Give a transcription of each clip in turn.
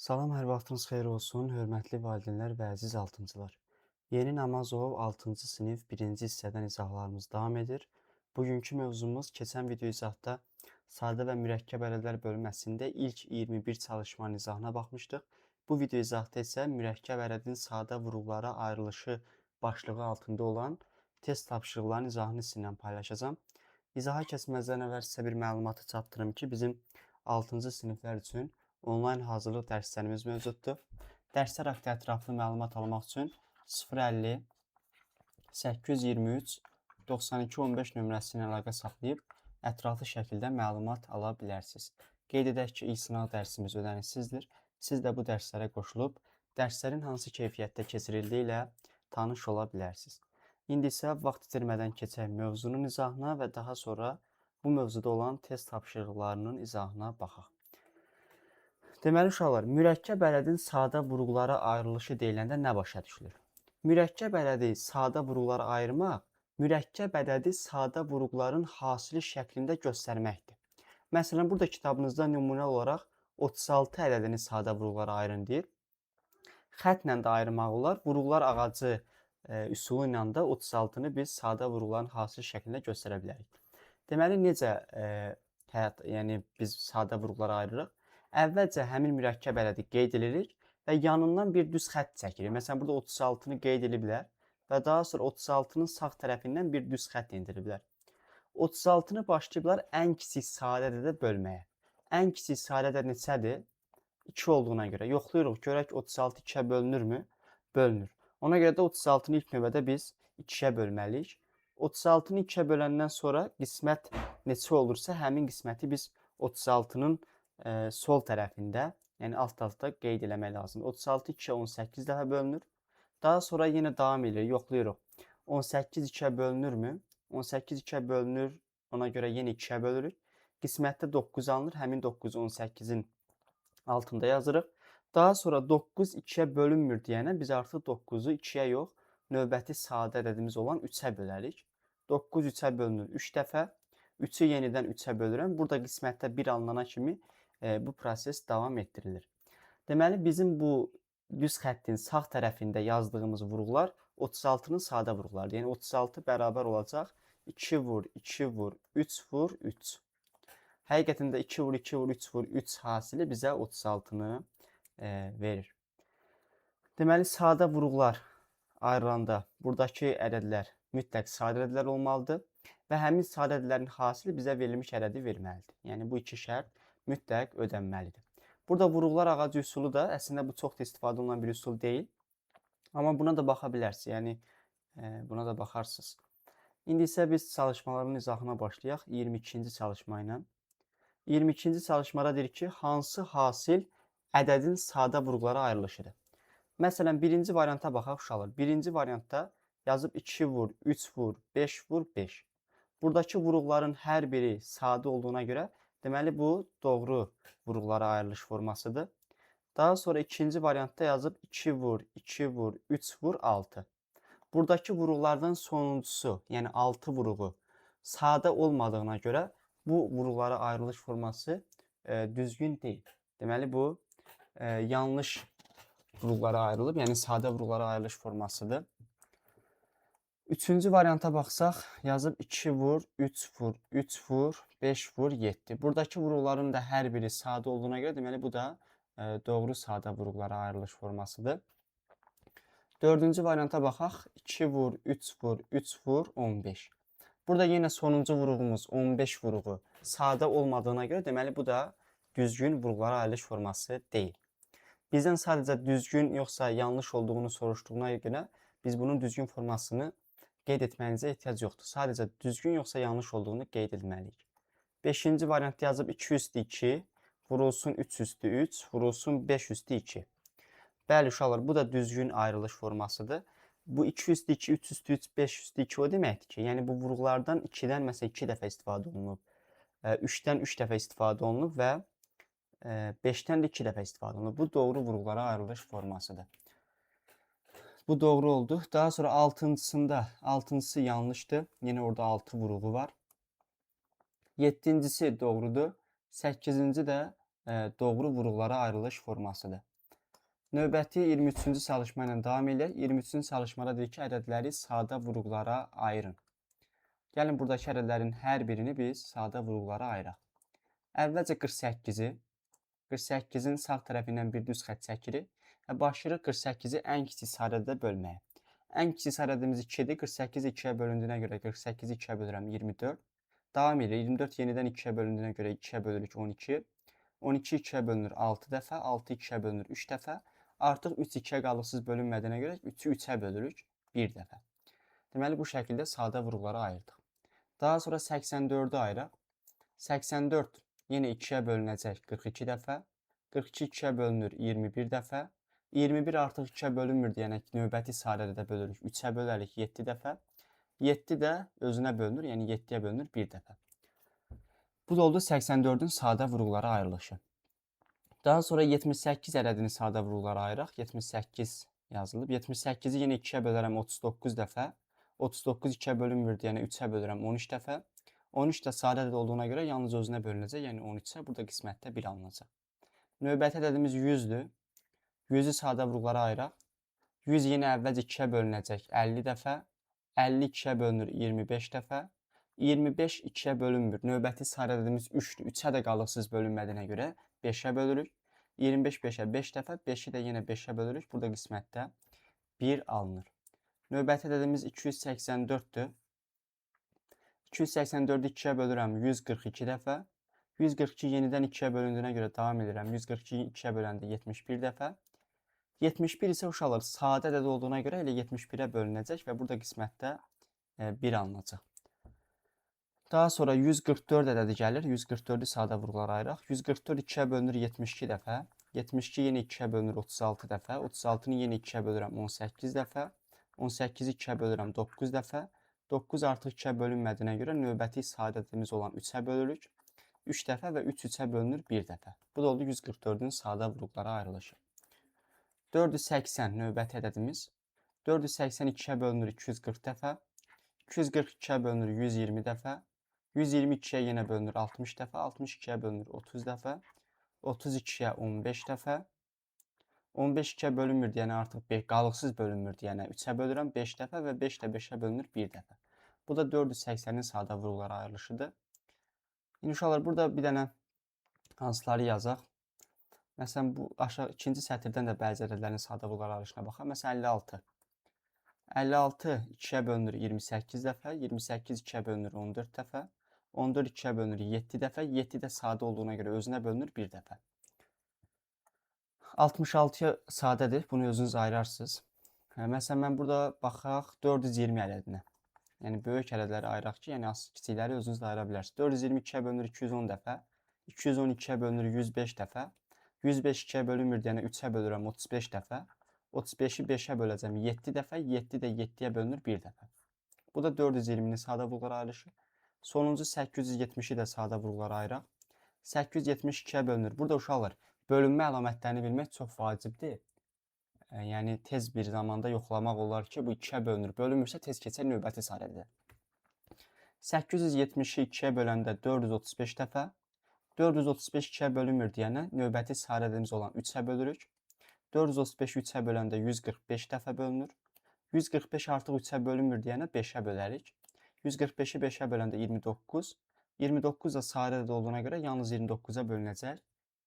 Salam, hər vaxtınız xeyir olsun, hörmətli valideynlər və əziz altıncılar. Yeni Namazov 6-cı sinif 1-ci hissədən izahlarımız davam edir. Bugünkü mövzumuz keçən video izahda sadə və mürəkkəb ədədlər bölməsində ilk 21 çalışmanın izahına baxmışdıq. Bu video izahda isə mürəkkəb ədədin sadə vuruqlara ayrılışı başlığı altında olan test tapşırıqlarının izahını sizinlə paylaşacağam. İzaha keçməzdən əvvəl sizə bir məlumatı çatdırım ki, bizim 6-cı siniflər üçün onlayn hazırlıq dərslərimiz mövcuddur. Dərslər haqqında ətraflı məlumat almaq üçün 050 823 92 15 nömrəsi ilə əlaqə saxlayıb ətraflı şəkildə məlumat ala bilərsiniz. Qeyd edək ki, ilk sınaq dərsimiz ödənişsizdir. Siz də bu dərslərə qoşulub dərslərin hansı keyfiyyətdə keçirildiyi ilə tanış ola bilərsiniz. İndi isə vaxt itirmədən keçək mövzunun izahına və daha sonra bu mövzuda olan test tapşırıqlarının izahına baxaq. Deməli uşaqlar, mürəkkəb ədədin sadə vuruqlara ayrılışı deyiləndə nə başa düşülür? Mürəkkəb ədədi sadə vuruqlara ayırmaq, mürəkkəb ədədi sadə vuruqların hasili şəklində göstərməkdir. Məsələn, burada kitabınızda nümunə olaraq 36 ədədini sadə vuruqlara ayırın deyir. Xətlə də ayırmaq olar. Vuruqlar ağacı üsulu ilə də 36-nı biz sadə vuruqların hasili şəklində göstərə bilərik. Deməli, necə yəni biz sadə vuruqlara ayırırıq? Əvvəlcə həmin mürəkkəb ədədi qeyd edirik və yanından bir düz xətt çəkirik. Məsələn, burada 36-nı qeyd ediblər və daha sonra 36-nın sağ tərəfindən bir düz xətt endiriblər. 36-nı başlayıblar ən kiçik sadə ədədə bölməyə. Ən kiçik sadə ədəd neçədir? 2 olduğuna görə. Yoxlayırıq, görək 36 2-yə bölünürmü? Bölünür. Ona görə də 36-nı ilk növbədə biz 2-yə bölməliyik. 36-nı 2-yə böləndən sonra qismət neçə olursa, həmin qisməti biz 36-nın sol tərəfində, yəni alt-alta qeyd eləmək lazımdır. 36 2-yə 18 dəfə bölünür. Daha sonra yenə davam edirik, yoxlayırıq. 18 2-yə bölünürmü? 18 2-yə bölünür, ona görə yenə 2-yə bölürük. Qismətdə 9 alınır, həmin 9-u 18-in altında yazırıq. Daha sonra 9 2-yə bölünmür deyənə biz artıq 9-u 2-yə yox, növbəti sadə ədədimiz olan 3-ə bölərik. 9 3-ə bölünür 3 dəfə. 3-ü yenidən 3-ə bölürəm. Burada qismətdə 1 alınana kimi bu proses davam etdirilir. Deməli, bizim bu düz xəttin sağ tərəfində yazdığımız vuruqlar 36-nın sadə vuruqlarıdır. Yəni 36 bərabər olacaq 2 vur, 2 vur, 3 vur, 3. Həqiqətən də 2 vur, 2 vur, 3 vur, 3 hasili bizə 36-nı verir. Deməli, sadə vuruqlar ayrılanda buradakı ədədlər mütləq sadə ədədlər olmalıdır və həmin sadə ədədlərin hasili bizə verilmiş ədədi verməlidir. Yəni bu iki şərt mütləq ödənməlidir. Burada vuruqlar ağacı üsulu da əslində bu çox da istifadə olunan bir üsul deyil. Amma buna da baxa bilərsiniz. Yəni buna da baxarsınız. İndi isə biz çalışmaların izahına başlayaq 22-ci çalışma ilə. 22-ci çalışmada deyir ki, hansı hasil ədədin sadə vuruqlara ayrılışıdır? Məsələn, birinci varianta baxaq uşaqlar. Birinci variantda yazıb 2 vur, 3 vur, 5 vur, 5. Buradakı vuruqların hər biri sadə olduğuna görə deməli, bu doğru vuruqlara ayrılış formasıdır. Daha sonra ikinci variantda yazıb 2 vur, 2 vur, 3 vur, 6. Buradakı vuruqlardan sonuncusu, yəni 6 vuruğu sadə olmadığına görə bu vuruqlara ayrılış forması düzgün deyil. Deməli, bu yanlış vuruqlara ayrılıb, yəni sadə vuruqlara ayrılış formasıdır. Üçüncü varianta baxsaq, yazıb 2 vur, 3 vur, 3 vur, 5 vur, 7. Buradakı vuruqların da hər biri sadə olduğuna görə, deməli bu da doğru sadə vuruqlara ayrılış formasıdır. Dördüncü varianta baxaq, 2 vur, 3 vur, 3 vur, 15. Burada yenə sonuncu vuruğumuz 15 vuruğu sadə olmadığına görə, deməli bu da düzgün vuruqlara ayrılış forması deyil. Bizdən sadəcə düzgün yoxsa yanlış olduğunu soruşduğuna görə biz bunun düzgün formasını qeyd etməyinizə ehtiyac yoxdur. Sadəcə düzgün yoxsa yanlış olduğunu qeyd etməliyik. Beşinci variantda yazıb 2 üstü 2, vurulsun 3 üstü 3, vurulsun 5 üstü 2. Bəli uşaqlar, bu da düzgün ayrılış formasıdır. Bu 2 üstü 2, 3 üstü 3, 5 üstü 2 o deməkdir ki, yəni bu vuruqlardan 2-dən məsələn 2 dəfə istifadə olunub, 3-dən 3 dəfə istifadə olunub və 5-dən də 2 dəfə istifadə olunub. Bu doğru vuruqlara ayrılış formasıdır. Bu doğru oldu. Daha sonra altıncısında, altıncısı yanlışdır. Yenə orada 6 vuruğu var. Yeddincisi doğrudur. Səkkizinci də doğru vuruqlara ayrılış formasıdır. Növbəti 23-cü çalışma ilə davam edək. 23-cü çalışmada deyir ki, ədədləri sadə vuruqlara ayırın. Gəlin buradakı ədədlərin hər birini biz sadə vuruqlara ayıraq. Əvvəlcə 48-i, 48-in sağ tərəfindən bir düz xətt çəkirik və başlayırıq 48-i ən kiçik sadə ədədə bölməyə. Ən kiçik sadə ədədimiz 2-dir. 48 2-yə bölündüyünə görə 48-i 2-yə bölürəm 24. Davam edirik. 24 yenidən 2-yə bölündüyünə görə 2-yə bölürük 12. 12 2-yə bölünür 6 dəfə, 6 2-yə bölünür 3 dəfə. Artıq 3 2-yə qalıqsız bölünmədiyinə görə 3-ü 3-ə bölürük 1 dəfə. Deməli, bu şəkildə sadə vuruqlara ayırdıq. Daha sonra 84-ü ayıraq. 84 yenə 2-yə bölünəcək 42 dəfə. 42 2-yə bölünür 21 dəfə. 21 artıq 2-yə bölünmür deyənək növbəti sadə ədədə bölürük. 3-ə bölərik 7 dəfə. 7 də özünə bölünür, yəni 7-yə bölünür 1 dəfə. Bu da oldu 84-ün sadə vuruqlara ayrılışı. Daha sonra 78 ədədini sadə vuruqlara ayıraq. 78 yazılıb. 78-i yenə 2-yə bölərəm 39 dəfə. 39 2-yə bölünmür deyənə 3-ə bölürəm 13 dəfə. 13 də sadə ədəd olduğuna görə yalnız özünə bölünəcək. Yəni 13-ə burada qismətdə 1 alınacaq. Növbəti ədədimiz 100-dür. 100-ü sadə vuruqlara ayıraq. 100 yenə əvvəlcə 2-yə bölünəcək 50 dəfə. 50 2-yə bölünür 25 dəfə. 25 2-yə bölünmür. Növbəti sadə ədədimiz 3-dür. 3-ə də qalıqsız bölünmədiyinə görə 5-ə bölürük. 25 5-ə 5 dəfə, 5-i də yenə 5-ə bölürük. Burada qismətdə 1 alınır. Növbəti ədədimiz 284-dür. 284-ü 2-yə bölürəm 142 dəfə. 142 yenidən 2-yə bölündüyünə görə davam edirəm. 142 2-yə böləndə 71 dəfə. 71 isə uşaqlar sadə ədəd olduğuna görə elə 71-ə bölünəcək və burada qismətdə 1 alınacaq. Daha sonra 144 ədədi gəlir. 144-ü sadə vuruqlara ayıraq. 144 2-yə bölünür 72 dəfə. 72 yenə 2-yə bölünür 36 dəfə. 36-nı yenə 2-yə bölürəm 18 dəfə. 18-i 2-yə bölürəm 9 dəfə. 9 artıq 2-yə bölünmədiyinə görə növbəti sadə ədədimiz olan 3-ə bölürük. 3 dəfə və 3 3-ə bölünür 1 dəfə. Bu da oldu 144-ün sadə vuruqlara ayrılışı. 480 növbəti ədədimiz. 480 2-yə bölünür 240 dəfə. 242-yə bölünür 120 dəfə. 122-yə yenə bölünür 60 dəfə, 62-yə bölünür 30 dəfə, 32-yə 15 dəfə, 15 2-yə bölünmür deyənə artıq qalıqsız bölünmür deyənə 3-ə bölürəm 5 dəfə və 5 də 5-ə bölünür 1 dəfə. Bu da 480-in sadə vuruqlara ayrılışıdır. İndi uşaqlar burada bir dənə hansıları yazaq. Məsələn, bu aşağı ikinci sətirdən də bəzi ədədlərin sadə vuruqlara ayrılışına baxaq. Məsələn, 56. 56 2-yə bölünür 28 dəfə, 28 2-yə bölünür 14 dəfə. 14 2-yə bölünür 7 dəfə, 7 də sadə olduğuna görə özünə bölünür 1 dəfə. 66-ya sadədir, bunu özünüz ayırarsınız. Məsələn, mən burada baxaq 420 ədədinə. Yəni, böyük ədədləri ayıraq ki, yəni kiçikləri özünüz də ayıra bilərsiniz. 422-yə bölünür 210 dəfə, 212-yə bölünür 105 dəfə, 105 2-yə bölünmür deyənə 3-ə bölürəm 35 dəfə, 35-i 5-ə böləcəm 7 dəfə, 7 də 7-yə bölünür 1 dəfə. Bu da 420-nin sadə vuruqlara ayrılışı. Sonuncu 870-i də sadə vuruqlara ayıraq. 872-yə bölünür. Burada uşaqlar, bölünmə əlamətlərini bilmək çox vacibdir. Yəni, tez bir zamanda yoxlamaq olar ki, bu 2-yə bölünür. Bölünmürsə, tez keçər növbəti sadə ədədə. 870-i 2-yə böləndə 435 dəfə. 435 2-yə bölünmür deyənə növbəti sadə ədədimiz olan 3-ə bölürük. 435-i 3-ə böləndə 145 dəfə bölünür. 145 artıq 3-ə bölünmür deyənə 5-ə bölərik. 145-i 5-ə böləndə 29. 29 da sadə ədəd olduğuna görə yalnız 29-a bölünəcək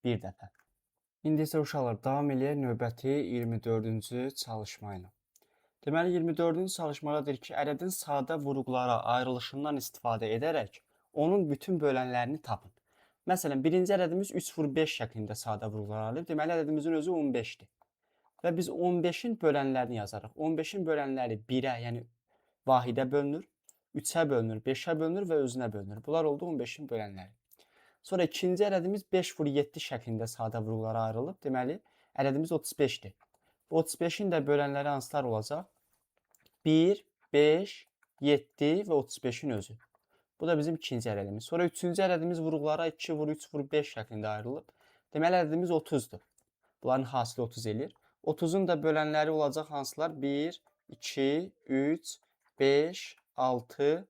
1 dəfə. İndi isə uşaqlar davam eləyək növbəti 24-cü çalışma ilə. Deməli, 24-cü çalışmada deyir ki, ədədin sadə vuruqlara ayrılışından istifadə edərək onun bütün bölənlərini tapın. Məsələn, birinci ədədimiz 3 vur 5 şəklində sadə vuruqlara ayrılıb. Deməli, ədədimizin özü 15-dir. Və biz 15-in bölənlərini yazarıq. 15-in bölənləri 1-ə, yəni vahidə bölünür, 3-ə bölünür, 5-ə bölünür və özünə bölünür. Bunlar oldu 15-in bölənləri. Sonra ikinci ədədimiz 5 vur 7 şəklində sadə vuruqlara ayrılıb. Deməli, ədədimiz 35-dir. Bu 35-in də bölənləri hansılar olacaq? 1, 5, 7 və 35-in özü. Bu da bizim ikinci ədədimiz. Sonra üçüncü ədədimiz vuruqlara 2 vur 3 vur 5 şəklində ayrılıb. Deməli, ədədimiz 30-dur. Bunların hasili 30 eləyir. 30-un da bölənləri olacaq hansılar? 1, 2, 3, 5, 6,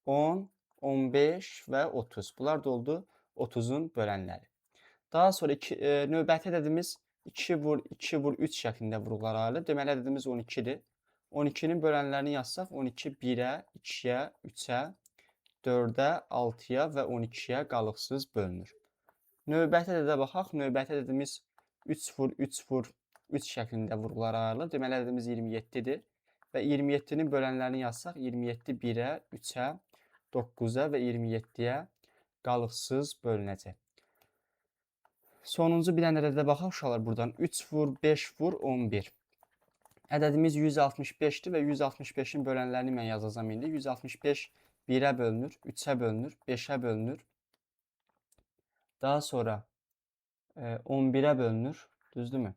10, 15 və 30. Bunlar da oldu 30-un bölənləri. Daha sonra növbəti ədədimiz 2 vur, 2 vur, 3 şəklində vuruqlara ayrılır. Deməli, ədədimiz 12-dir. 12-nin bölənlərini yazsaq, 12 1-ə, 2-yə, 3-ə, 4-ə, 6-ya və 12-yə qalıqsız bölünür. Növbəti ədədə baxaq. Növbəti ədədimiz 3 vur, 3 vur, 3 şəklində vuruqlara ayrılır. Deməli, ədədimiz 27-dir. Və 27-nin bölənlərini yazsaq, 27 1-ə, 3-ə, 9-a və 27-yə qalıqsız bölünəcək. Sonuncu bir dənə ədədə baxaq uşaqlar buradan. 3 vur, 5 vur, 11. Ədədimiz 165-dir və 165-in bölənlərini mən yazacağam indi. 165 1-ə bölünür, 3-ə bölünür, 5-ə bölünür. Daha sonra 11-ə bölünür, düzdürmü?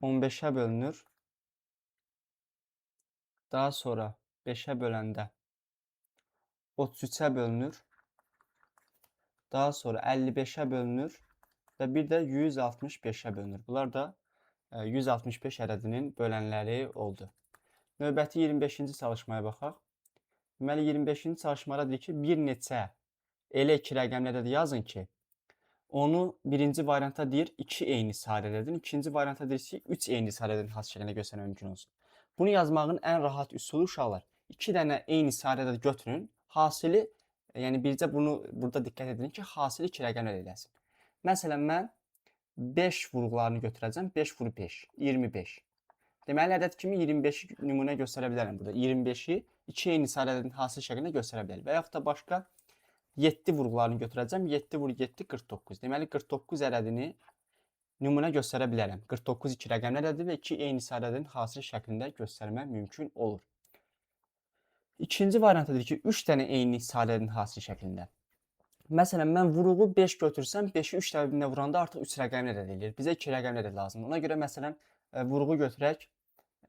15-ə bölünür. Daha sonra 5-ə böləndə 33-ə bölünür. Daha sonra 55-ə bölünür və bir də 165-ə bölünür. Bunlar da 165 ədədinin bölənləri oldu. Növbəti 25-ci çalışmaya baxaq. Deməli, 25-ci çalışmada deyir ki, bir neçə elə iki rəqəmli ədəd yazın ki, onu birinci variantda deyir 2 eyni sadə ədədin, ikinci variantda deyir ki, 3 eyni sadə ədədin hasil şəklində göstərmək mümkün olsun. Bunu yazmağın ən rahat üsulu uşaqlar, 2 dənə eyni sadə ədəd götürün, hasili, yəni bircə bunu burada diqqət edin ki, hasili 2 rəqəmli ədəd eləsin. Məsələn, mən 5 vuruqlarını götürəcəm. 5 vur 5, 25. Deməli, ədəd kimi 25-i nümunə göstərə bilərəm burada. 25-i 2 eyni sadə ədədin hasil şəklində göstərə bilərəm. Və yaxud da başqa 7 vuruqlarını götürəcəm. 7 vur 7, 49. Deməli, 49 ədədini nümunə göstərə bilərəm. 49 2 rəqəmli ədədi və 2 eyni sadə ədədin hasil şəklində göstərmək mümkün olur. İkinci variantdadır ki, 3 dənə eyni sadə ədədin hasil şəklində. Məsələn, mən vuruğu 5 götürsəm, 5-i 3 dəfə birinə vuranda artıq 3 rəqəmli ədəd eləyir. Bizə 2 rəqəmli ədəd lazımdır. Ona görə məsələn, vuruğu götürək,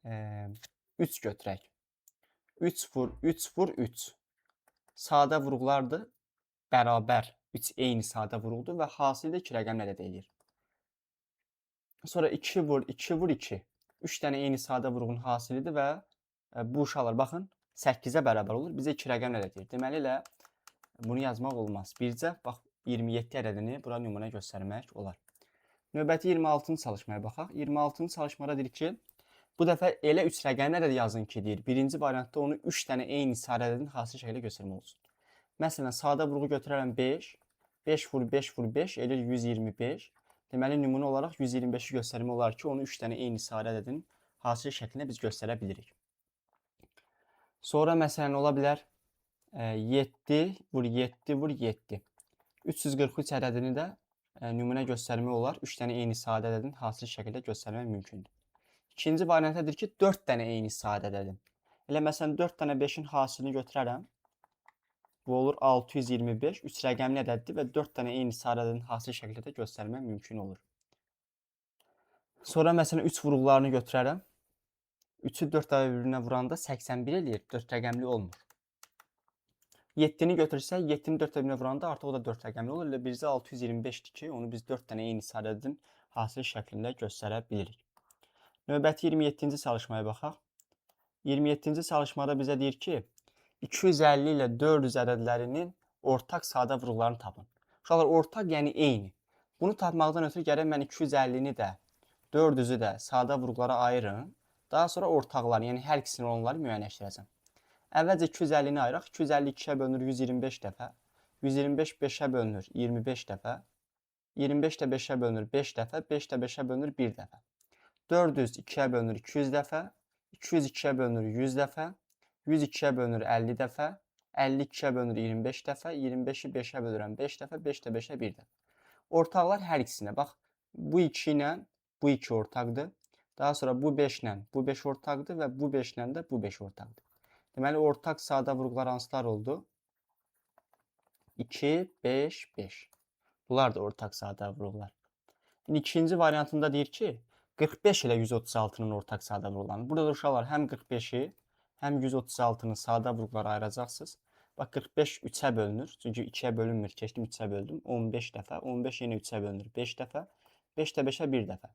3 götürək. 3 vur, 3 vur, 3. Sadə vuruqlardır, bərabər 3 eyni sadə vuruqdur və hasili də 2 rəqəmli ədəd eləyir. Sonra 2 vur, 2 vur, 2. 3 dənə eyni sadə vuruğun hasilidir və bu uşaqlar, baxın, 8-ə bərabər olur. Bizə 2 rəqəmli ədəd eləyir. Deməli, elə bunu yazmaq olmaz. Bircə, bax, 27 ədədini bura nümunə göstərmək olar. Növbəti 26-cı çalışmaya baxaq. 26-cı çalışmada deyir ki, bu dəfə elə 3 rəqəmli ədəd yazın ki, deyir. Birinci variantda onu 3 dənə eyni sadə ədədin hasil şəkildə göstərmək olsun. Məsələn, sadə vuruğu götürərəm 5. 5 vur 5 vur 5 eləyir 125. Deməli, nümunə olaraq 125-i göstərmək olar ki, onu 3 dənə eyni sadə ədədin hasil şəklində biz göstərə bilirik. Sonra, məsələn, ola bilər 7 vur 7 vur 7. 343 ədədini də nümunə göstərmək olar. 3 dənə eyni sadə ədədin hasil şəkildə göstərmək mümkündür. İkinci variantdadır ki, 4 dənə eyni sadə ədədin. Elə məsələn, 4 dənə 5-in hasilini götürərəm. Bu olur 625. 3 rəqəmli ədəddir və 4 dənə eyni sadə ədədin hasil şəkildə də göstərmək mümkün olur. Sonra məsələn, 3 vuruqlarını götürərəm. 3-ü 4 dəfə bir-birinə vuranda 81 eləyir. 4 rəqəmli olmur. 7-ni götürsək, 7-ni 4 dəfə bir-birinə vuranda artıq o da 4 rəqəmli olur. Elə bircə 625-dir ki, onu biz 4 dənə eyni sadə ədədin hasil şəklində göstərə bilirik. Növbəti 27-ci çalışmaya baxaq. 27-ci çalışmada bizə deyir ki, 250 ilə 400 ədədlərinin ortaq sadə vuruqlarını tapın. Uşaqlar, ortaq yəni eyni. Bunu tapmaqdan ötürü gərək mən 250-ni də, 400-ü də sadə vuruqlara ayırım. Daha sonra ortaqlarını, yəni hər ikisinin olanları müəyyənləşdirəcəm. Əvvəlcə 250-ni ayıraq. 252-yə bölünür 125 dəfə. 125 5-ə bölünür 25 dəfə. 25 də 5-ə bölünür 5 dəfə. 5 də 5-ə bölünür 1 dəfə. 400 2-yə bölünür 200 dəfə. 202-yə bölünür 100 dəfə. 102-yə bölünür 50 dəfə. 52-yə bölünür 25 dəfə. 25-i 5-ə bölürəm 5 dəfə. 5 də 5-ə 1 dəfə. Ortaqlar hər ikisinə. Bax, bu 2 ilə bu 2 ortaqdır. Daha sonra bu 5 ilə bu 5 ortaqdır və bu 5 ilə də bu 5 ortaqdır. Deməli, ortaq sadə vuruqlar hansılar oldu? 2, 5, 5. Bunlar da ortaq sadə vuruqlar. İndi ikinci variantında deyir ki, 45 ilə 136-nın ortaq sadə vuruqlarını. Burada da uşaqlar həm 45-i, həm 136-nı sadə vuruqlara ayıracaqsınız. Bax, 45 3-ə bölünür. Çünki 2-yə bölünmür. Keçdim 3-ə böldüm. 15 dəfə. 15 yenə 3-ə bölünür. 5 dəfə. 5 də 5-ə 1 dəfə.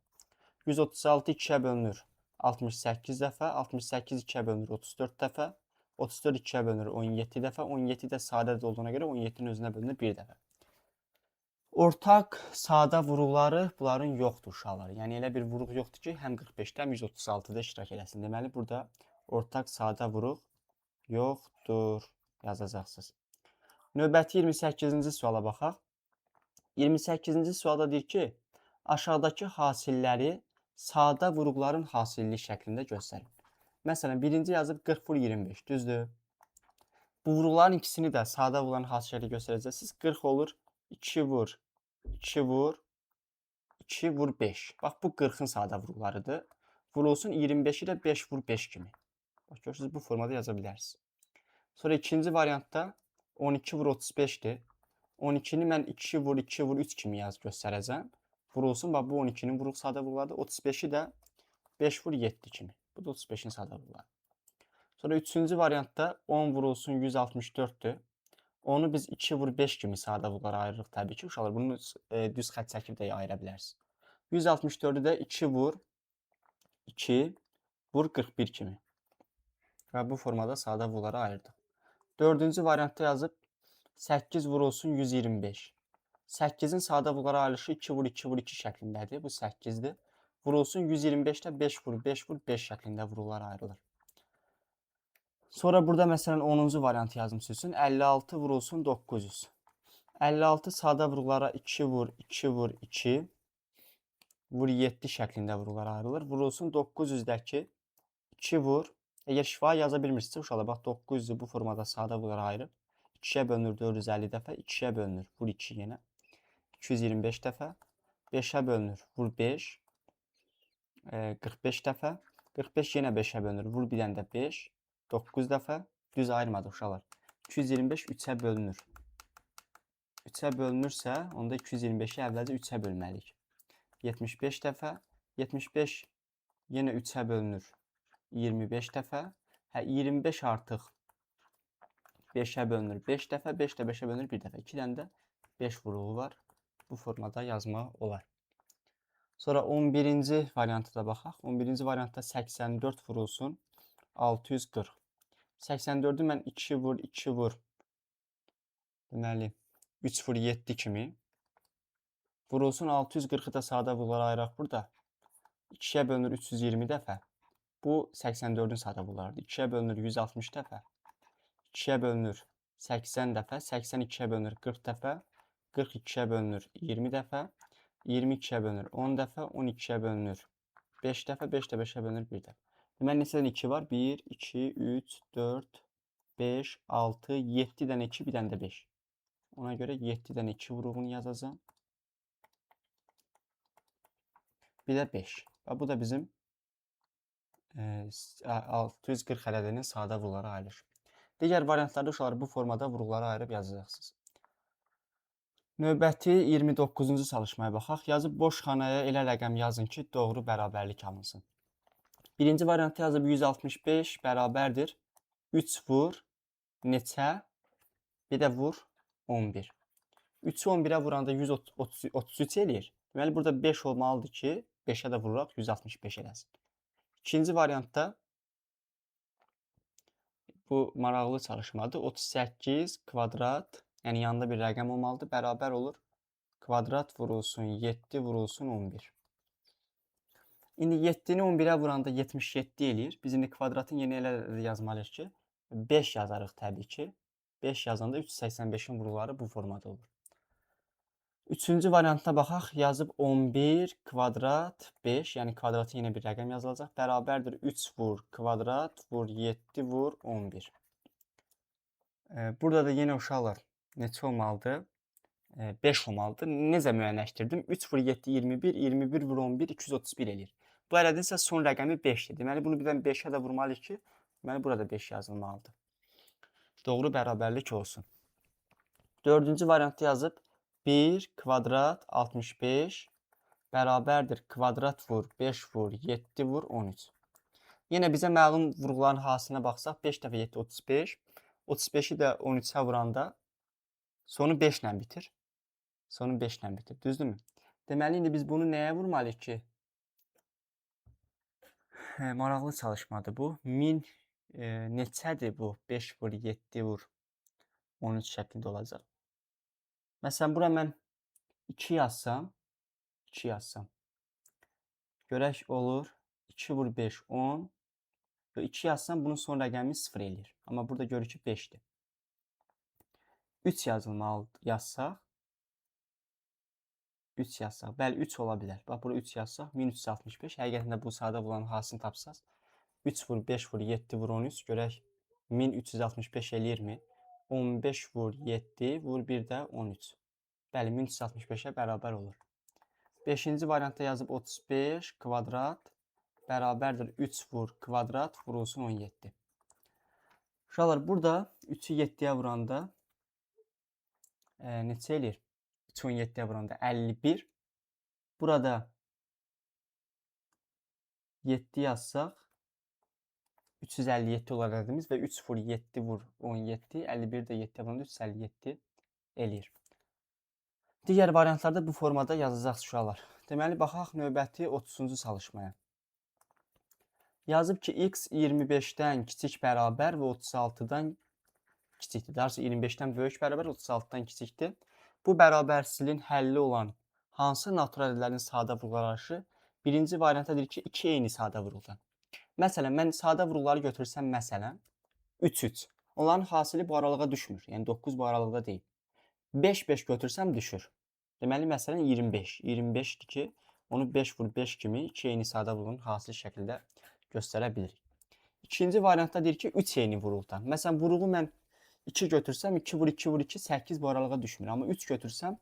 136 2-yə bölünür. 68 dəfə. 68 2-yə bölünür. 34 dəfə. 34 2-yə bölünür 17 dəfə. 17 də sadə ədəd olduğuna görə 17-nin özünə bölünür 1 dəfə. Ortaq sadə vuruqları bunların yoxdur uşaqlar. Yəni elə bir vuruq yoxdur ki, həm 45-də, həm 136-da iştirak eləsin. Deməli, burada ortaq sadə vuruq yoxdur yazacaqsınız. Növbəti 28-ci suala baxaq. 28-ci sualda deyir ki, aşağıdakı hasilləri sadə vuruqların hasillik şəklində göstərin. Məsələn, birinci yazıb 40 vur 25, düzdür? Bu vuruqların ikisini də sadə vuruqların hasil şəkli göstərəcəksiniz. 40 olur 2 vur, 2 vur, 2 vur 5. Bax, bu 40-ın sadə vuruqlarıdır. Vurulsun 25-i də 5 vur 5 kimi. Bax, görürsünüz, bu formada yaza bilərsiniz. Sonra ikinci variantda 12 vur 35-dir. 12-ni mən 2 vur, 2 vur 3 kimi yaz göstərəcəm. Vurulsun, bax, bu 12-nin vuruq sadə vuruqlarıdır. 35-i də 5 vur 7 kimi. Bu da 35-in sadə vuruqları. Sonra üçüncü variantda 10 vurulsun 164-dür. Onu biz 2 vur 5 kimi sadə vuruqlara ayırırıq təbii ki. Uşaqlar, bunu düz xətt çəkib də ayıra bilərsiniz. 164-ü də 2 vur 2 vur 41 kimi. Və bu formada sadə vuruqlara ayırdıq. Dördüncü variantda yazıb 8 vurulsun 125. 8-in sadə vuruqlara ayrılışı 2 vur 2 vur 2 şəklindədir. Bu 8-dir. Vurulsun 125-də 5 vur 5 vur 5 şəklində vuruqlara ayrılır. Sonra burada məsələn 10-cu variantı yazım sizin. 56 vurulsun 900. 56 sadə vuruqlara 2 vur 2 vur 2 vur 7 şəklində vuruqlara ayrılır. Vurulsun 900-dəki 2 vur. Əgər şifahi yaza bilmirsinizsə uşaqlar, bax 900-ü bu formada sadə vuruqlara ayırıb. 2-yə bölünür 450 dəfə, 2-yə bölünür vur 2 yenə 225 dəfə, 5-ə bölünür vur 5, 45 dəfə, 45 yenə 5-ə bölünür, vur bir dənə də 5, 9 dəfə, düz ayırmadıq uşaqlar. 225 3-ə bölünür. 3-ə bölünürsə, onda 225-i əvvəlcə 3-ə bölməliyik. 75 dəfə, 75 yenə 3-ə bölünür. 25 dəfə. Hə, 25 artıq 5-ə bölünür 5 dəfə, 5 də 5-ə bölünür 1 dəfə. 2 dənə də 5 vuruğu var. Bu formada yazmaq olar. Sonra 11-ci variantı da baxaq. 11-ci variantda 84 vurulsun 640. 84-ü mən 2 vur, 2 vur. Deməli, 3 vur 7 kimi. Vurulsun 640-ı da sadə vuruqlara ayıraq burada. 2-yə bölünür 320 dəfə. Bu 84-ün sadə vuruqlarıdır. 2-yə bölünür 160 dəfə. 2-yə bölünür 80 dəfə. 82-yə bölünür 40 dəfə. 42-yə bölünür 20 dəfə. 22-yə bölünür 10 dəfə. 12-yə bölünür 5 dəfə. 5 də 5-ə bölünür 1 dəfə. Deməli, neçə dənə 2 var? 1, 2, 3, 4, 5, 6, 7 dənə 2, bir dənə də 5. Ona görə 7 dənə 2 vuruğunu yazacağam. Bir də 5. Və bu da bizim 640 ədədinin sadə vuruqlara ayrılır. Digər variantlarda uşaqlar bu formada vuruqlara ayırıb yazacaqsınız. Növbəti 29-cu çalışmaya baxaq. Yazıb boş xanaya elə rəqəm yazın ki, doğru bərabərlik alınsın. Birinci variantda yazıb 165 bərabərdir. 3 vur neçə? Bir də vur 11. 3-ü 11-ə vuranda 133 eləyir. Deməli, burada 5 olmalıdır ki, 5-ə də vururaq 165 eləsin. İkinci variantda bu maraqlı çalışmadır. 38 kvadrat, yəni yanında bir rəqəm olmalıdır, bərabər olur. Kvadrat vurulsun 7 vurulsun 11. İndi 7-ni 11-ə vuranda 77 eləyir. Biz indi kvadratın yeni elə yazmalıyıq ki, 5 yazarıq təbii ki. 5 yazanda 385-in vuruqları bu formada olur. Üçüncü variantına baxaq. Yazıb 11 kvadrat 5, yəni kvadratın yenə bir rəqəm yazılacaq. Bərabərdir 3 vur kvadrat vur 7 vur 11. Burada da yenə uşaqlar neçə olmalıdır? 5 olmalıdır. Necə müəyyənləşdirdim? 3 vur 7 21, 21 vur 11 231 eləyir. Bu ədədin isə son rəqəmi 5-dir. Deməli, bunu birdən 5-ə də vurmalıyıq ki, deməli, burada 5 yazılmalıdır. Doğru bərabərlik olsun. Dördüncü variantda yazıb 1 kvadrat 65 bərabərdir kvadrat vur 5 vur 7 vur 13. Yenə bizə məlum vuruqların hasilinə baxsaq 5 dəfə 7 35. 35-i də 13-ə vuranda sonu 5 ilə bitir. Sonu 5 ilə bitir. Düzdürmü? Deməli, indi biz bunu nəyə vurmalıyıq ki? Maraqlı çalışmadır bu. 1000 neçədir bu? 5 vur 7 vur 13 şəklində olacaq. Məsələn, bura mən 2 yazsam, 2 yazsam. Görək olur. 2 vur 5, 10. Və 2 yazsam bunun son rəqəmi 0 eləyir. Amma burada görür ki 5-dir. 3 yazılmalı yazsaq. 3 yazsaq. Bəli, 3 ola bilər. Bax, bura 3 yazsaq 1365. Həqiqətən də bu sadə vurulan hansını tapsaz. 3 vur 5 vur 7 vur 13. Görək 1365 eləyirmi? 15 vur 7 vur 1 də 13. Bəli, 1365-ə bərabər olur. 5-ci variantda yazıb 35 kvadrat bərabərdir 3 vur kvadrat vurulsun 17. Uşaqlar, burada 3-ü 7-yə vuranda neçə eləyir? 3-ü 17-yə vuranda 51. Burada 7 yazsaq 357 olar ədədimiz və 3 vur 7 vur 17, 51 də 7-yə vuranda 357 eləyir. Digər variantlarda bu formada yazacaqsınız uşaqlar. Deməli, baxaq növbəti 30-cu çalışmaya. Yazıb ki, x 25-dən kiçik bərabər və 36-dan kiçikdir. Daha doğrusu 25-dən böyük bərabər 36-dan kiçikdir. Bu bərabərsizliyin həlli olan hansı natural ədədlərin sadə vurğuları arası? Birinci variantda deyir ki, 2 eyni sadə vurğudan. Məsələn, mən sadə vurğuları götürsəm, məsələn, 3, 3. Onların hasili bu aralığa düşmür. Yəni 9 bu aralıqda deyil. 5, 5 götürsəm düşür. Deməli, məsələn, 25. 25-dir ki, onu 5 vur 5 kimi 2 eyni sadə vurğunun hasili şəkildə göstərə bilirik. İkinci variantda deyir ki, 3 eyni vurğudan. Məsələn, vurğu mən 2 götürsəm, 2 vur 2 vur 2, 8 bu aralığa düşmür. Amma 3 götürsəm,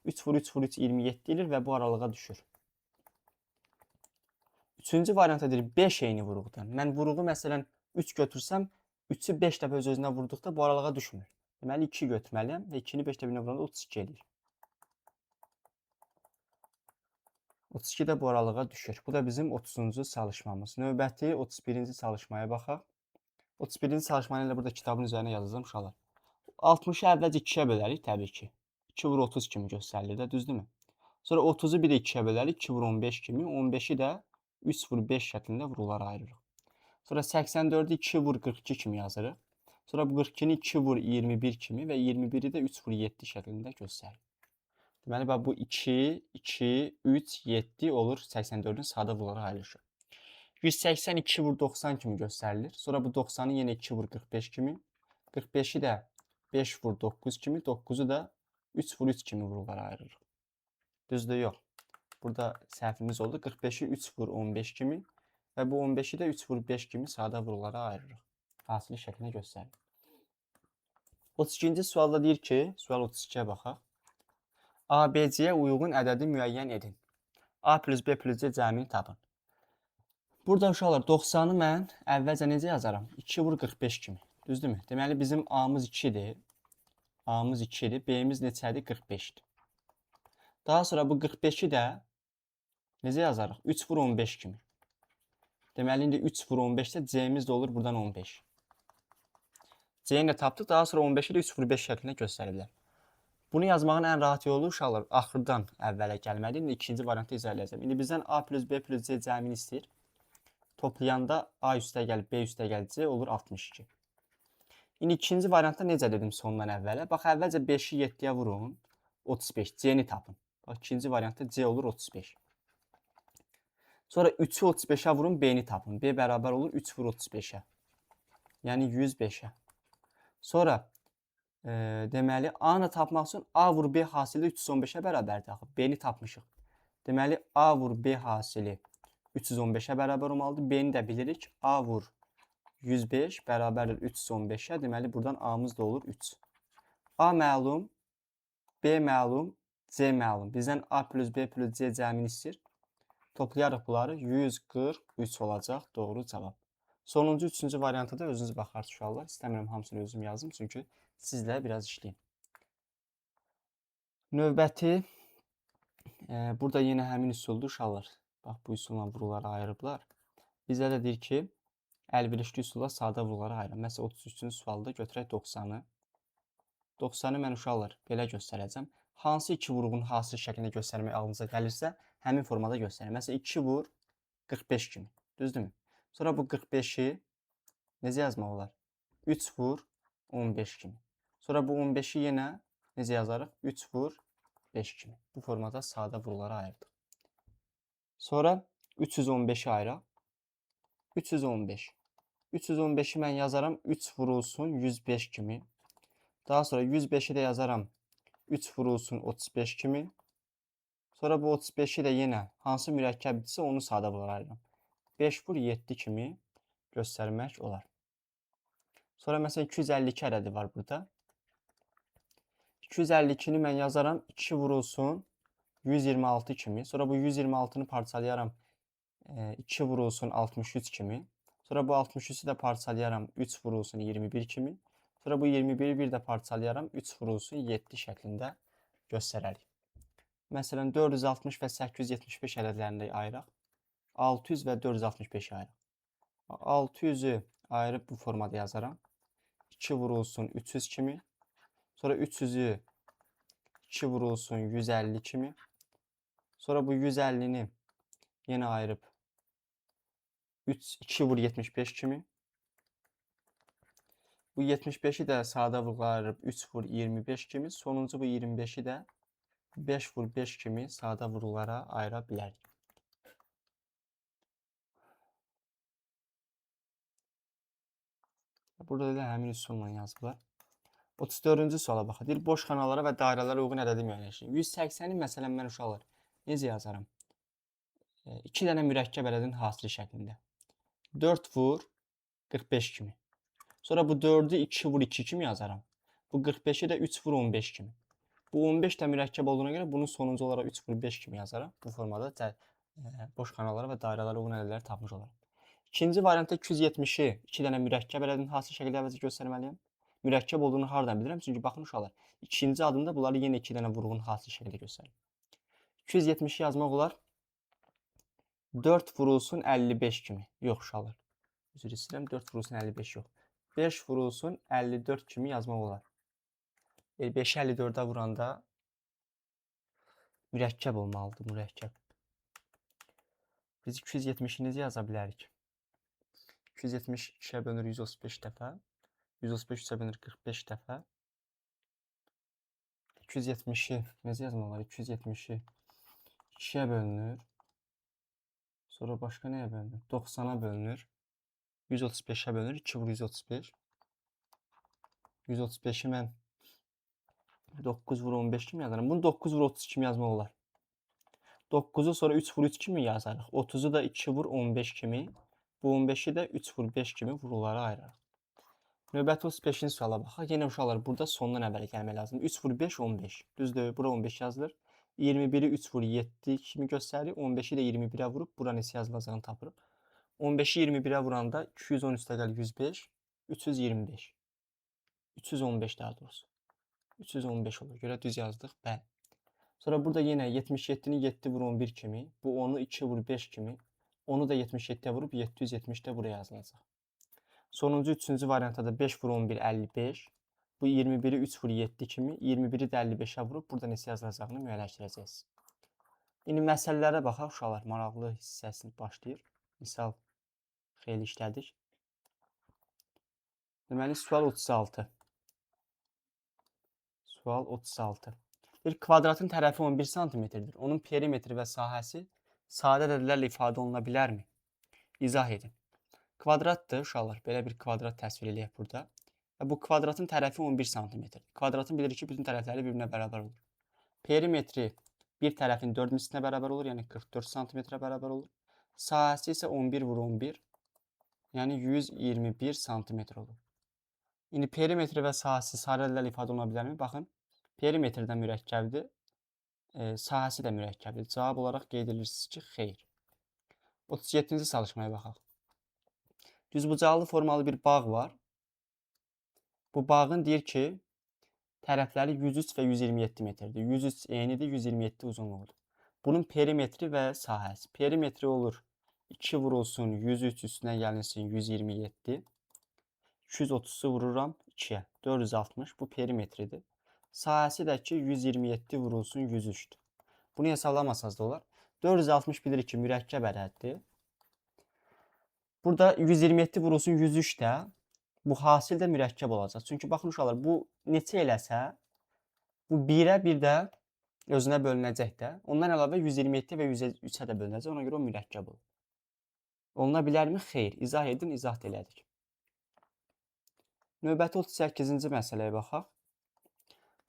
3 vur 3 vur 3, 27 eləyir və bu aralığa düşür. Üçüncü variantda deyir 5 eyni vurğudan. Mən vurğu məsələn 3 götürsəm, 3-ü 5 dəfə öz-özünə vurduqda bu aralığa düşmür. Deməli 2 götürməliyəm və 2-ni 5 dəfə vuranda 32 eləyir. 32 də bu aralığa düşür. Bu da bizim 30-cu çalışmamız. Növbəti 31-ci çalışmaya baxaq. 31-ci çalışmanı elə burada kitabın üzərinə yazacağam uşaqlar. 60-ı əvvəlcə 2-yə bölərik təbii ki. 2 vur 30 kimi göstərilir də, düzdürmü? Sonra 30-u bir də 2-yə bölərik, 2 vur 15 kimi. 15-i də 3 vur 5 şəklində vurğulara ayırırıq. Sonra 84-ü 2 vur 42 kimi yazırıq. Sonra bu 42-ni 2 vur 21 kimi və 21-i də 3 vur 7 şəklində göstəririk. Deməli, bax, bu 2, 2, 3, 7 olur 84-ün sadə vurğulara ayrılışı. 182 vur 90 kimi göstərilir. Sonra bu 90-ı yenə 2 vur 45 kimi. 45-i də 5 vur 9 kimi, 9-u da 3 vur 3 kimi vurğulara ayırırıq. Düzdür, yox. Burada səhvimiz oldu. 45-i 3 vur 15 kimi və bu 15-i də 3 vur 5 kimi sadə vurğulara ayırırıq. Hasili şəklində göstərilir. 32-ci sualda deyir ki, sual 32-yə baxaq. ABC-yə uyğun ədədi müəyyən edin. A plus B plus C cəmini tapın. Burada uşaqlar 90-ı mən əvvəlcə necə yazaram? 2 vur 45 kimi. Düzdürmü? Deməli bizim A-mız 2-dir. A-mız 2-dir. B-miz neçədir? 45-dir. Daha sonra bu 45-i də necə yazarıq? 3 vur 15 kimi. Deməli indi 3 vur 15-də C-miz də olur buradan 15. C-ni də tapdıq. Daha sonra 15-i də 3 vur 5 şəklində göstərə bilər. Bunu yazmağın ən rahat yolu uşaqlar axırdan əvvələ gəlməlidir. İndi ikinci variantı izah eləyəcəm. İndi bizdən A plus B plus C cəmini istəyir. Toplayanda A üstə gəl, B üstə gəl, C olur 62. İndi ikinci variantda necə dedim sondan əvvələ? Bax, əvvəlcə 5-i 7-yə vurun, 35, C-ni tapın. Bax, ikinci variantda C olur 35. Sonra 3-ü 35-ə vurun, B-ni tapın. B bərabər olur 3 vur 35-ə. Yəni 105-ə. Sonra deməli, A-nı tapmaq üçün A vur B hasili 315-ə bərabərdir axı. B-ni tapmışıq. Deməli, A vur B hasili 315-ə bərabər olmalıdır. B-ni də bilirik. A vur 105 bərabərdir 315-ə. Deməli, buradan A-mız da olur 3. A məlum, B məlum, C məlum. Bizdən A plus B plus C cəmini istəyir. Toplayarıq bunları. 143 olacaq doğru cavab. Sonuncu, üçüncü variantı da özünüz baxarsınız uşaqlar. İstəmirəm hamısını özüm yazım, çünki sizlə biraz işləyim. Növbəti, burada yenə həmin üsuldur uşaqlar. Bax, bu üsulla vurğuları ayırıblar. Bizə də deyir ki, əlverişli üsulla sadə vurğuları ayırın. Məsələn, 33-cü sualda götürək 90-ı. 90-ı mən uşaqlar belə göstərəcəm. Hansı iki vurğunun hasil şəklində göstərmək ağlınıza gəlirsə, həmin formada göstərin. Məsələn, 2 vur 45 kimi. Düzdürmü? Sonra bu 45-i necə yazmaq olar? 3 vur 15 kimi. Sonra bu 15-i yenə necə yazarıq? 3 vur 5 kimi. Bu formada sadə vurulara ayırdıq. Sonra 315-i ayıraq. 315. 315-i mən yazaram 3 vurulsun 105 kimi. Daha sonra 105-i də yazaram 3 vurulsun 35 kimi. Sonra bu 35-i də yenə hansı mürəkkəbdirsə onu sadə vurulara ayırıram. 5 vur 7 kimi göstərmək olar. Sonra məsələn 252 ədədi var burada. 252-ni mən yazaram 2 vurulsun 126 kimi. Sonra bu 126-nı parçalayaram 2 vurulsun 63 kimi. Sonra bu 63-ü də parçalayaram 3 vurulsun 21 kimi. Sonra bu 21-i bir də parçalayaram 3 vurulsun 7 şəklində göstərərik. Məsələn 460 və 875 ədədlərini də ayıraq. 600 və 465-i ayıraq. 600-ü ayırıb bu formada yazaram. 2 vurulsun 300 kimi. Sonra 300-ü 2 vurulsun 150 kimi. Sonra bu 150-ni yenə ayırıb 2 vur 75 kimi. Bu 75-i də sadə vurğulara ayırıb 3 vur 25 kimi. Sonuncu bu 25-i də 5 vur 5 kimi sadə vurğulara ayıra bilərik. Burada da həmin üsulla yazıblar. 34-cü suala baxaq. Deyir, boş xanalara və dairələrə uyğun ədədi müəyyənləşdirin. 180-i məsələn mən uşaqlar necə yazaram? 2 dənə mürəkkəb ədədin hasili şəklində. 4 vur 45 kimi. Sonra bu 4-ü 2 vur 2 kimi yazaram. Bu 45-i də 3 vur 15 kimi. Bu 15 də mürəkkəb olduğuna görə bunu sonuncu olaraq 3 vur 5 kimi yazaram. Bu formada boş xanalara və dairələrə uyğun ədədləri tapmış olaram. İkinci variantda 270-i 2 dənə mürəkkəb ədədin hasil şəkildə əvəzi göstərməliyəm. Mürəkkəb olduğunu hardan bilirəm? Çünki baxın uşaqlar, ikinci addımda bunları yenə 2 dənə vurğun hasil şəkildə göstərir. 270-i yazmaq olar. 4 vurulsun 55 kimi. Yox uşaqlar. Üzr istəyirəm, 4 vurulsun 55 yox. 5 vurulsun 54 kimi yazmaq olar. 5-i 54-ə vuranda mürəkkəb olmalıdır, mürəkkəb. Biz 270-i necə yaza bilərik? 270 2-yə bölünür 135 dəfə. 135 3-ə bölünür 45 dəfə. 270-i necə yazmaq olar? 270-i 2-yə bölünür. Sonra başqa nəyə bölünür? 90-a bölünür. 135-ə bölünür. 2 vur 135. 135-i mən 9 vur 15 kimi yazaram. Bunu 9 vur 30 kimi yazmaq olar. 9-u sonra 3 vur 3 kimi yazarıq. 30-u da 2 vur 15 kimi. Bu 15-i də 3 vur 5 kimi vurğulara ayırarıq. Növbəti 35-ci suala baxaq. Yenə uşaqlar burada sondan əvvəl gəlmək lazımdır. 3 vur 5, 15. Düzdür, bura 15 yazılır. 21-i 3 vur 7 kimi göstərir. 15-i də 21-ə vurub bura neçə yazılacağını tapırıq. 15-i 21-ə vuranda 210 + 105, 325. 315 daha doğrusu. 315 olur. Görə düz yazdıq. Bəli. Sonra burada yenə 77-ni 7 vur 11 kimi, bu 10-u 2 vur 5 kimi, onu da 77-yə vurub 770 də buraya yazılacaq. Sonuncu üçüncü variantda da 5 vur 11, 55. Bu 21-i 3 vur 7 kimi, 21-i də 55-ə vurub burada neçə yazılacağını müəyyənləşdirəcəksiniz. İndi məsələlərə baxaq uşaqlar. Maraqlı hissəsini başlayır. Misal xeyli işlədik. Deməli, sual 36. Sual 36. Bir kvadratın tərəfi 11 santimetrdir. Onun perimetri və sahəsi sadə ədədlərlə ifadə oluna bilərmi? İzah edin. Kvadratdır uşaqlar. Belə bir kvadrat təsvir eləyək burada. Və bu kvadratın tərəfi 11 santimetrdir. Kvadratın bilirik ki, bütün tərəfləri bir-birinə bərabər olur. Perimetri bir tərəfin 4 mislinə bərabər olur, yəni 44 santimetrə bərabər olur. Sahəsi isə 11 vur 11, yəni 121 santimetr olur. İndi perimetri və sahəsi sadə ədədlərlə ifadə oluna bilərmi? Baxın, perimetr də mürəkkəbdir, sahəsi də mürəkkəbdir. Cavab olaraq qeyd edirsiniz ki, xeyr. 37-ci çalışmaya baxaq. Düzbucaqlı formalı bir bağ var. Bu bağın deyir ki, tərəfləri 103 və 127 metrdir. 103 enidir, 127 uzunluğudur. Bunun perimetri və sahəsi. Perimetri olur 2 vurulsun 103 üstünə gəlinsin 127. 230-u vururam 2-yə. 460 bu perimetridir. Sahəsi də ki 127 vurulsun 103-dür. Bunu hesablamasanız da olar. 460 bilirik ki, mürəkkəb ədəddir. Burada 127 vurulsun 103 də bu hasil də mürəkkəb olacaq. Çünki baxın uşaqlar, bu neçə eləsə, bu 1-ə bir də Özünə bölünəcək də. Ondan əlavə 127 və 103-ə də bölünəcək. Ona görə o mürəkkəb olur. Oluna bilərmi? Xeyr. İzah edin, izah da elədik. Növbəti 38-ci məsələyə baxaq.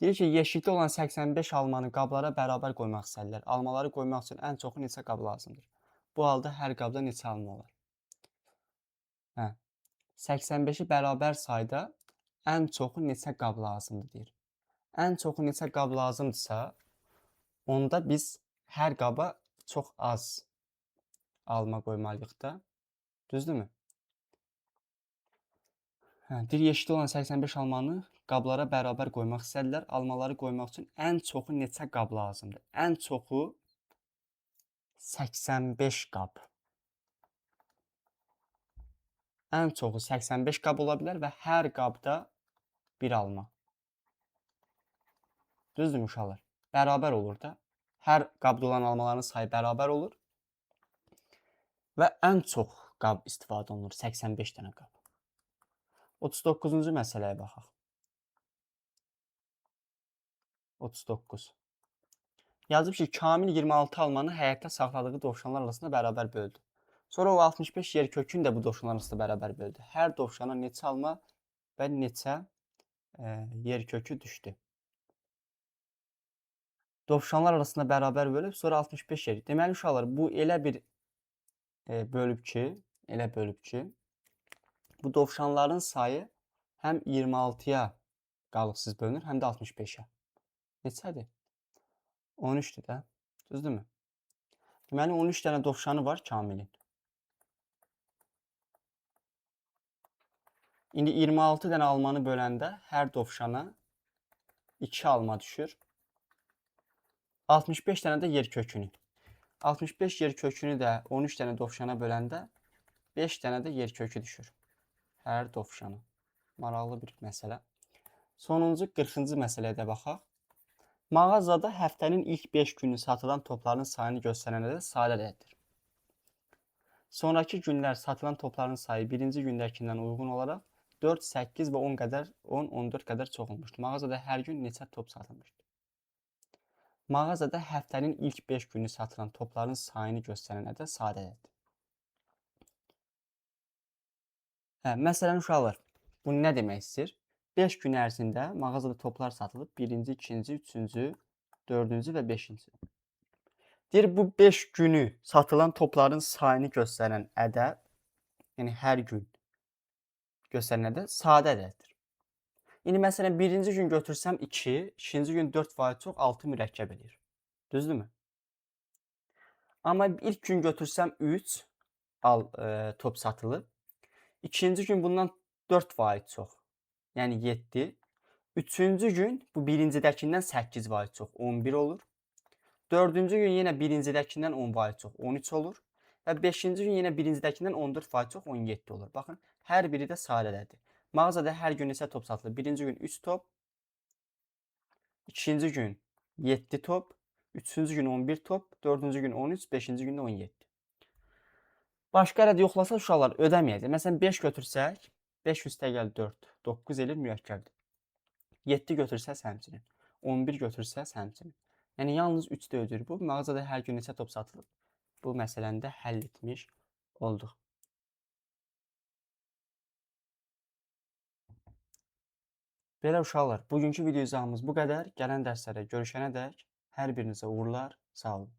Deyir ki, yeşikdə olan 85 almanı qablara bərabər qoymaq istəyirlər. Almaları qoymaq üçün ən çoxu neçə qab lazımdır? Bu halda hər qabda neçə alma olar? Hə. 85-i bərabər sayda ən çoxu neçə qab lazımdır deyir. Ən çoxu neçə qab lazımdırsa, onda biz hər qaba çox az alma qoymalıyıq da. Düzdürmü? Hə, deyir, yeşikdə olan 85 almanı qablara bərabər qoymaq istədilər. Almaları qoymaq üçün ən çoxu neçə qab lazımdır? Ən çoxu 85 qab. Ən çoxu 85 qab ola bilər və hər qabda bir alma. Düzdürmü uşaqlar? Bərabər olur da. Hər qabda olan almaların sayı bərabər olur. Və ən çox qab istifadə olunur. 85 dənə qab. 39-cu məsələyə baxaq. 39. Yazıb ki, Kamil 26 almanı həyətdə saxladığı dovşanlar arasında bərabər böldü. Sonra o 65 yer kökünü də bu dovşanlar arasında bərabər böldü. Hər dovşana neçə alma və neçə yer kökü düşdü? Dovşanlar arasında bərabər bölüb, sonra 65 yer. Deməli, uşaqlar, bu elə bir bölüb ki, bu dovşanların sayı həm 26-ya qalıqsız bölünür, həm də 65-ə. Neçədir? 13-dür də. Düzdürmü? Deməli, 13 dənə dovşanı var Kamilin. İndi 26 dənə almanı böləndə hər dovşana 2 alma düşür. 65 dənə də yer kökünü. 65 yer kökünü də 13 dənə dovşana böləndə 5 dənə də yer kökü düşür. Hər dovşana. Maraqlı bir məsələ. Sonuncu 40-cı məsələyə də baxaq. Mağazada həftənin ilk 5 günü satılan topların sayını göstərən ədəd sadə ədəddir. Sonrakı günlər satılan topların sayı birinci gündəkindən uyğun olaraq 4, 8 və 10 qədər, 10, 14 qədər çox olmuşdur. Mağazada hər gün neçə top satılmışdır? Mağazada həftənin ilk 5 günü satılan topların sayını göstərən ədəd sadə ədəddir. Hə, məsələn, uşaqlar, bu nə demək istəyir? 5 gün ərzində mağazada toplar satılıb. 1-ci, 2-ci, 3-cü, 4-cü və 5-ci. Deyir, bu 5 günü satılan topların sayını göstərən ədəd, yəni hər gün göstərən ədəd sadə ədəddir. İndi məsələn, birinci gün götürsəm 2, ikinci gün 4% çox 6 mürəkkəb eləyir. Düzdürmü? Amma ilk gün götürsəm 3 top satılıb. İkinci gün bundan 4% çox. Yəni 7. Üçüncü gün bu birincidəkindən 8% çox, 11 olur. Dördüncü gün yenə birincidəkindən 10% çox, 13 olur. Və beşinci gün yenə birincidəkindən 14% çox, 17 olur. Baxın, hər biri də sadə ədəddir. Mağazada hər gün neçə top satılır? Birinci gün 3 top, ikinci gün 7 top, üçüncü gün 11 top, dördüncü gün 13, beşinci gün də 17. Başqa ədəd yoxlasa uşaqlar ödəməyəcək. Məsələn, 5 götürsək, 5 üstəgəl 4, 9 eləyir, mürəkkəbdir. 7 götürsəz həmçinin, 11 götürsəz həmçinin. Yəni, yalnız 3 də ödəyir bu. Mağazada hər gün neçə top satılır? Bu məsələni də həll etmiş olduq. Belə uşaqlar, bugünkü video izahımız bu qədər. Gələn dərslərə görüşənə dək hər birinizə uğurlar. Sağ olun.